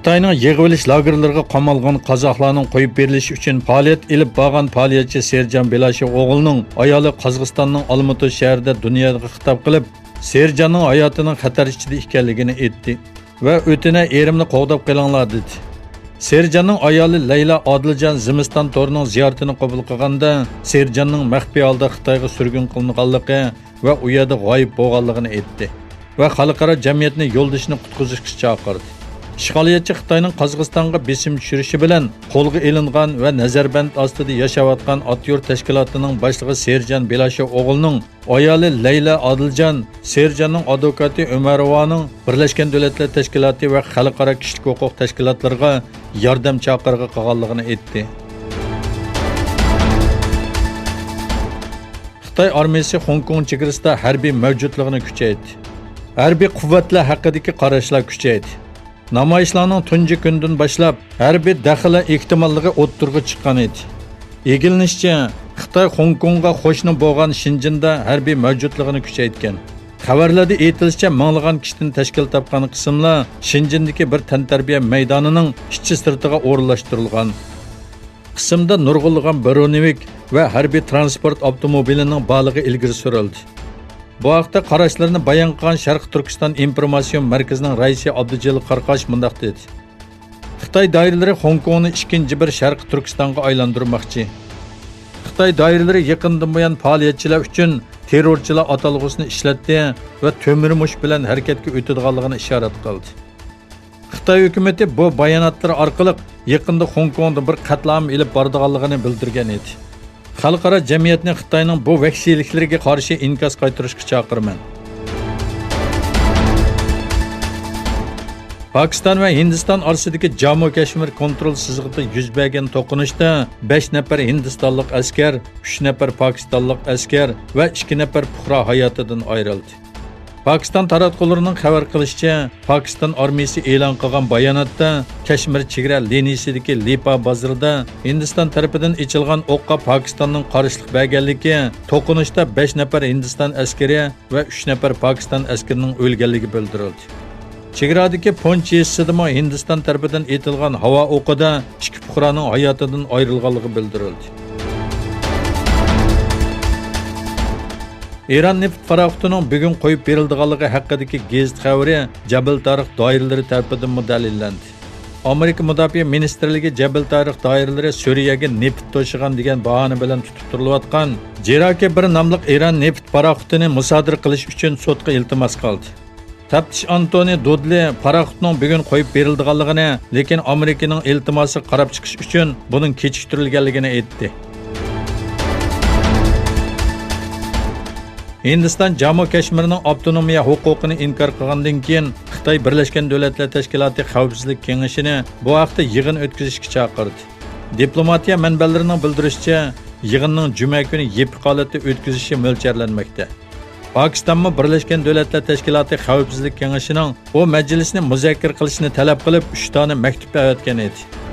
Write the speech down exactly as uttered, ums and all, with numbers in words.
خىتاينىڭ يىغىۋېلىش لاگېرلىرىغا قامالغان قازاقلارنىڭ قويۇپ بېرىلىشى ئۈچۈن پائالىيەت ئېلىپ بارغان پائالىيەتچى سېرجان بېلاشېۋ ئوغۇلنىڭ ئايالى قازاقىستاننىڭ ئالمۇتا شەھىرىدە دۇنياغا خىتاب قىلىپ، سېرجاننىڭ ھاياتىنىڭ خەتەر ئىچىدە ئىكەنلىكىنى ئېيتتى ۋە ئۆتۈنە ئېرىمنى قوغداپ قېلىڭلار دېدى. سېرجاننىڭ ئايالى لەيلا ئادىلجان زىمىستان تورىنىڭ زىيارىتىنى قوبۇل قىلغاندا، سېرجاننىڭ مەخپىي ھالدا خىتايغا سۈرگۈن قىلىنغانلىقى ۋە ئۇ يەردە غايىب بولغانلىقىنى ئېيتتى ۋە خەلقئارا جەمئىيەتنى يولدىشىنى قۇتقۇزۇشقا چاقىردى. ئىشغالىيەتچى خىتاينىڭ قازاقىستانغا بېسىم چۈشۈرۈشى بىلەن قولغا ئېلىنغان ۋە نەزەربەند ئاستىدا ياشاۋاتقان ئاتا يۇرت تەشكىلاتىنىڭ باشلىقى سېرجان بېلاشېۋ ئوغۇلنىڭ ئايالى لەيلا ئادىلجان سېرجاننىڭ ئادۋوكاتى ئۆمەروۋانىڭ بىرلەشكەن دۆلەتلەر تەشكىلاتى ۋە خەلقئارا كىشىلىك ھوقۇق تەشكىلاتلىرىغا ياردەم چاقىرىقى قىلغانلىقىنى ئېيتتى. خىتاي ئارمىيىسى خوڭكوڭ چېگرىسىدا ھەربىي مەۋجۇتلۇقىنى كۈچەيتتى. ھەربىي قۇۋۋەتلەر ھەققىدىكى قاراشلار كۈچەيدى. نامايىشلارنىڭ تۇنجى كۈنىدىن باشلاپ ھەربىي دەخلى ئېھتىماللىقى ئوتتۇرىغا چىققان ئىدى. ئىگىلىنىشىچە، خىتاي خوڭكوڭغا قوشنا بولغان شېنجېندا ھەربىي مەۋجۇتلۇقىنى كۈچەيتكەن. خەۋەرلەردە ئېيتىلىشىچە، مىڭلىغان كىشىدىن تەشكىل تاپقان قىسىملار شېنجېندىكى بىر تەنتەربىيە مەيدانىنىڭ ئىچى سىرتىغا ئورۇنلاشتۇرۇلغان. قىسىمدا نۇرغۇنلىغان برونېۋىك ۋە ھەربىي تىرانسپورت ئاپتوموبىلىنىڭ بارلىقى ئىلگىرى سۈرۈلدى. بۇ ھەقتە قاراشلىرىنى بايان قىلغان شەرقىي تۈركىستان ئىنفورماتسىيون مەركىزىنىڭ رەئىسى ئابدۇجېلىل قاراقاش مۇنداق دېدى: خىتاي دائىرىلىرى خوڭكوڭنى ئىككىنچى بىر شەرقىي تۈركىستانغا ئايلاندۇرماقچى. خىتاي دائىرىلىرى يېقىندىن بۇيان پائالىيەتچىلەر ئۈچۈن تېررورچىلار ئاتالغۇسىنى ئىشلەتتى ۋە تۆمۈر مۇشت بىلەن ھەرىكەتكە ئۆتىدىغانلىقىنى ئىشارەت قىلدى. خىتاي ھۆكۈمىتى بۇ باياناتلىرى ئارقىلىق يېقىندا خوڭكوڭدا بىر قەتلىئام ئېلىپ بارىدىغانلىقىنى بىلدۈرگەن ئىدى. خەلقئارا جەمئىيەتنى خىتاينىڭ بۇ ۋەھشىيلىكلىرىگە قارشى ئىنكاس قايتۇرۇشقا چاقىرىمەن. پاكىستان ۋە ھىندىستان ئارىسىدىكى جامۇ كەشمىر كونترول سىزىقىدا يۈز بەرگەن توقۇنۇشتا بەش نەپەر ھىندىستانلىق ئەسكەر، ئۈچ نەپەر پاكىستانلىق ئەسكەر ۋە ئىككى نەپەر پۇقرا ھاياتىدىن ئايرىلدى. پاكىستان تاراتقۇلىرىنىڭ خەۋەر قىلىشىچە، پاكىستان ئارمىيىسى ئېلان قىلغان باياناتتا، كەشمىر چېگرا لىنىيىسىدىكى لىپا بازىرىدا ھىندىستان تەرىپىدىن ئېچىلغان ئوققا پاكىستاننىڭ قارشىلىق بەرگەنلىكى، توقۇنۇشتا بەش نەپەر ھىندىستان ئەسكىرى ۋە ئۈچ نەپەر پاكىستان ئەسكىرىنىڭ ئۆلگەنلىكى بىلدۈرۈلدى. چېگرادىكى پونچ يېزىسىدىمۇ ھىندىستان تەرىپىدىن ئېتىلغان ھاۋا ئوقىدا ئىككى پۇقرانىڭ ھاياتىدىن ئايرىلغانلىقى بىلدۈرۈلدى. ئىران نېفىت پاراخوتىنىڭ بۈگۈن قويۇپ بېرىلىدىغانلىقى ھەققىدىكى گېزىت خەۋىرى جەبىل تارىق دائىرىلىرى تەرىپىدىنمۇ دەلىللەندى. ئامېرىكا مۇداپىئە مىنىستىرلىكى جەبىل تارىق دائىرىلىرى سۈرىيەگە نېفىت توشۇغان دېگەن باھانە بىلەن تۇتۇپ تۇرۇلۇۋاتقان جېراكى بىر ناملىق ئىران نېفىت پاراخوتىنى مۇسادىرە قىلىش ئۈچۈن سوتقا ئىلتىماس قىلدى. تەپتىش ئانتونى دۇدلى پاراخوتنىڭ بۈگۈن قويۇپ بېرىلىدىغانلىقىنى، لېكىن ئامېرىكىنىڭ ئىلتىماسىغا قاراپ چىقىش ئۈچۈن بۇنىڭ كېچىكتۈرۈلگەنلىكىنى ئېيتتى. ھىندىستان جامۇ كەشمىرنىڭ ئاپتونومىيە ھوقۇقىنى ئىنكار قىلغاندىن كېيىن، خىتاي بىرلەشكەن دۆلەتلەر تەشكىلاتى خەۋپسىزلىك كېڭىشىنى بۇ ھەقتە يىغىن ئۆتكۈزۈشكە چاقىردى. دىپلوماتىيە مەنبەلىرىنىڭ بىلدۈرۈشىچە، يىغىننىڭ جۈمە كۈنى يېپىق ھالەتتە ئۆتكۈزۈشى مۆلچەرلەنمەكتە. پاكىستانمۇ بىرلەشكەن دۆلەتلەر تەشكىلاتى خەۋپسىزلىك كېڭىشىنىڭ بۇ مەجلىسنى مۇزاكىرە قىلىشنى تەلەپ قىلىپ، ئۈچ دانە مەكتۇپ ئەۋەتكەن ئىدى.